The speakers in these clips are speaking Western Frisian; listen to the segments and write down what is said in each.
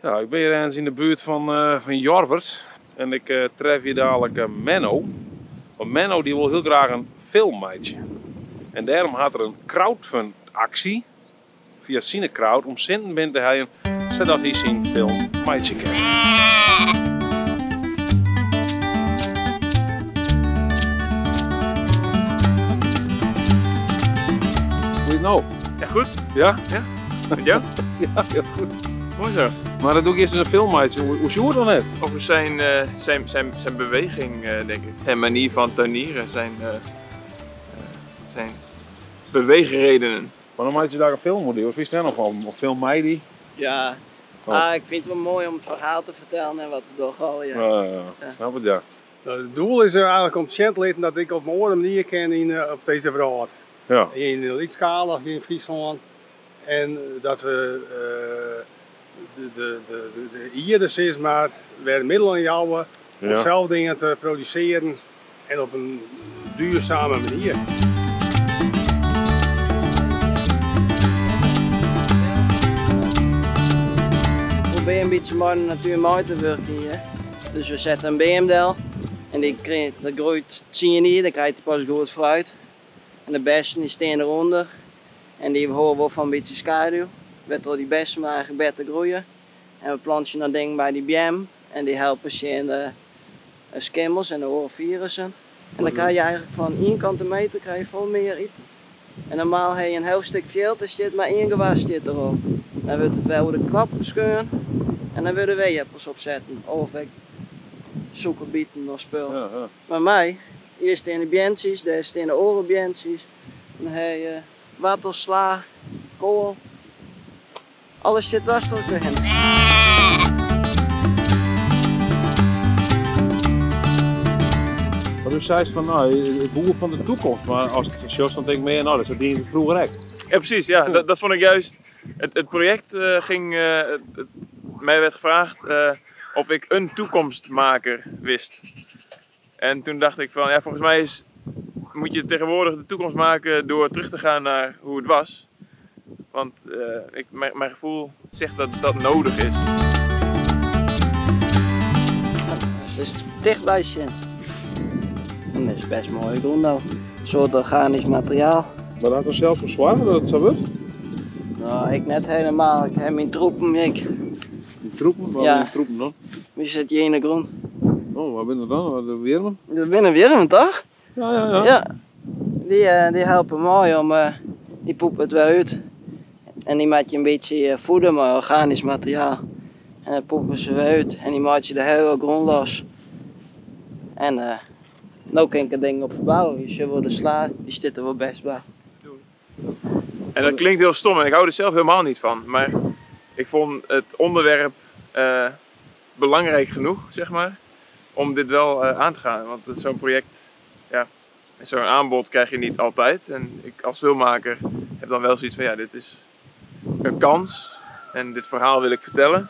Ja, ik bin hjir ergens yn de buert fan, fan Jorwert en ik tref hjir dadelijk Menno. Want Menno die wol hiel graach in film meitsje. En dêrom hat er in crowdfund aksje fia Cinecrowd om sinten binnen te heljen sadat hy syn film meitsje kin. Hoe is it no? Ja, goed. Ja? Ja. Met jou? Ja, hiel goed. Mooi zo. Mar dat doe ik earst in film meitsje. Hoe sjoer dan net? Over zijn, zijn, zijn, zijn beweging, denk ik. Zijn manier van tuinieren, zijn, zijn beweegredenen. Maar dan meitsje daar in film oer dy, wat fynst dêr no fan? Of film mei dy? Ja, Oh. ah, ik fyn it wol moai om it ferhaal te fertellen en wat we dogge allegear. Ja, ja, ja. Snap it, ja. Het doel is eigenlijk om sjen te litten dat ik op in oare manier kin yn, op dizze wrâld. Ja. Yn lytsskalich yn Fryslân. En dat we de, de, de, de ierde sis mar wer middelen jouwe om sels dingen te produsearjen en op in duurzame manier. We probearje in bytsje mei de natuer mei te wurkjen hjir. Dus we sette in beam del en dy dat groeit 10 jier, dan krijt hy pas goed fruit. En de bessen dy stean derûnder en dy hâlde wol fan in bytsje skaduw, wêrtroch dy bessen eigentlik better groeie. En we plantsje noch dingen by dy beammen en dy helpe tsjin de skimmels en de oare firussen. En dan krije je eigentlik fan ien kante meter krije je folle mear iten. En normaal ha je in hiel stik fjild, dêr stiet mar ien gewas stiet derop. Dan wurdt it wer oer de kop skeurd en dan wurde weeappels opsetten of ek sûkerbiten of spul. Ja, ja. Mar my, hjir stean de beantsjes, dêr stean de oare beantsjes. Dan ha je woartels, sla, koal. Alles sit dwars troch elkoar hinne. Want do seist fan, no, it boer fan de toekomst, mar ast it sa sjochst, dan tink ik mear, no, dat dienen se froeger ek. Ja, precies. Ja. Dat, dat vond ik juist. Het, het project ging. Het, mij werd gevraagd of ik een toekomstmaker wist. En toen dacht ik van, ja, volgens mij is, moet je tegenwoordig de toekomst maken door terug te gaan naar hoe het was. Want ik, mijn, mijn gevoel zegt dat dat nodig is. Het is dichtbij sjen. En dat is best moai grûn no. In soart organysk materiaal. Mar hast der sels foar soarge dat it sa wurdt? No, ik net helemaal. Ik ha myn troepen ek. Dyn troepen? Wat Ja. binne troepen dan? Dy sit hjir yn de grûn. Oh, wat binne dat dan? De wjirmen? Dat binne wjirmen, toch? Ja, ja, ja. Ja. Dy, dy helpe mei om, dy poepe it wer út. En dy moat je in bytsje voede mei organysk materiaal. En dan poepe se wer út en dy meitsje de hiele grûn los. En no kin ik der dingen op ferbouwe. Je sjogge wol de sla, dy stiet der wol best by. En dat klinkt heel stom en ik hou er zelf helemaal niet van. Maar ik vond het onderwerp belangrijk genoeg, zeg maar, om dit wel aan te gaan. Want zo'n project, ja, zo'n aanbod krijg je niet altijd. En ik als filmmaker heb dan wel zoiets van, ja, dit is een kans en dit verhaal wil ik vertellen.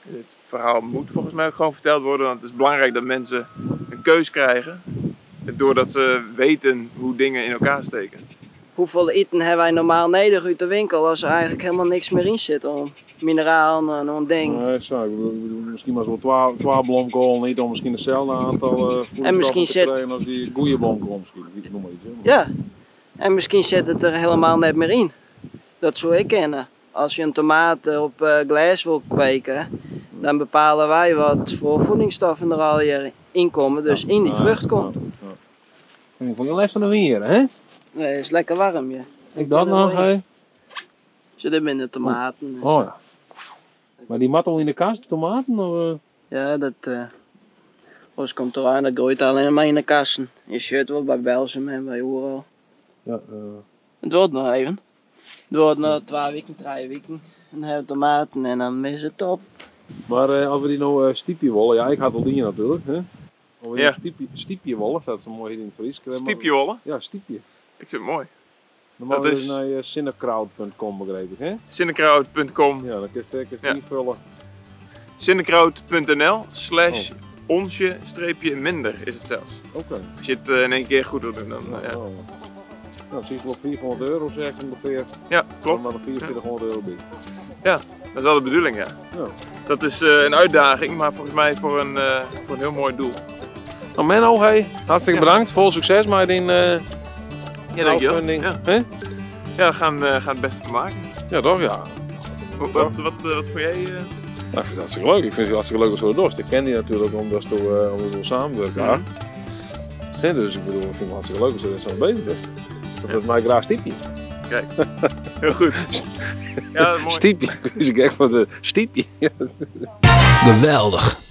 En dit verhaal moet volgens mij ook gewoon verteld worden, want het is belangrijk dat mensen een keus krijgen, doordat ze weten hoe dingen in elkaar steken. Hoefolle iten hawwe wy normaal nedich út de winkel as der eigentlik helemaal niks mear yn sit oan mineralen en oan ding? Nee, sa, ik bedoel, miskien moatst wol twa blomkoalen ite om miskien itselde oantal En miskien voedingsstoffen te sit krijen as dy goede blomkoal miskien. Ik noem mar iets, hè. Ja, en miskien sit it der helemaal net mear yn. Dat soe ek kinne. As je in tomaat op glês wol kweke, dan bepale wy wat foar voedingsstoffen der allegear yn komme, dus yn dy frucht komt. Ik fûn je lêst fan de wyn hjir, hè? Nee, it is lekker waarm hjir. Ek dat noch, hè? Sjoch, dit binne de tomaten. Oh ja. Mar dy moatte al yn de kast, de tomaten? Of? Ja, dat oars komt der ein, dat groeit allinne mar yn de kasten. Je sjocht wol by Belsum en by oeral. Ja, It duorret noch even. It duorret noch 2 wiken, 3 wiken. En dan ha we tomaten en dan is it top. Mar as we dy no stypje wolle, ja, ik ha it al dien natuerlik, hè? As we dy stypje wolle, sa't se moai hjit yn it Frysk. Stypje wolle? Ja, stypje. Ik fyn it moai. Dan Dat moatte we is dus nei cinecrowd.com, begreep ik, hè? Cinecrowd.com. Ja, dan kinst Ja. ynfolje. Cinecrowd punt N L slash Oh. onsje streepje minder is it sels. Oké. As je it yn één kear goed wilt doen, dan, ja. Oh. Nou, it is wol €500 zeg ûngefear. Ja, klopt. Dan moat der €4400 by. Ja, dat is wel de bedoeling, ja. Ja. Dat is een uitdaging, maar volgens mij voor een heel mooi doel. Nou Menno, hey, hartstikke Ja. bedankt. Vol sukses mei dyn Ja, dankjewel. crowdfunding. Ja. Hè? Ja, we gaan het beste van maken. Ja, toch? Ja. Wat vond jij? Nou, ik vind het hartstikke leuk. Ik vind het hartstikke leuk als we dat doen. Ik ken die natuurlijk omdat we samenwerken. Ja, dus ik bedoel, ik vind het hartstikke leuk als je zo bezig bent. Dat is mij graag stiepje. Kijk, heel goed. Ja, mooi. Stiepje. Is ik echt van de stiepje. Geweldich.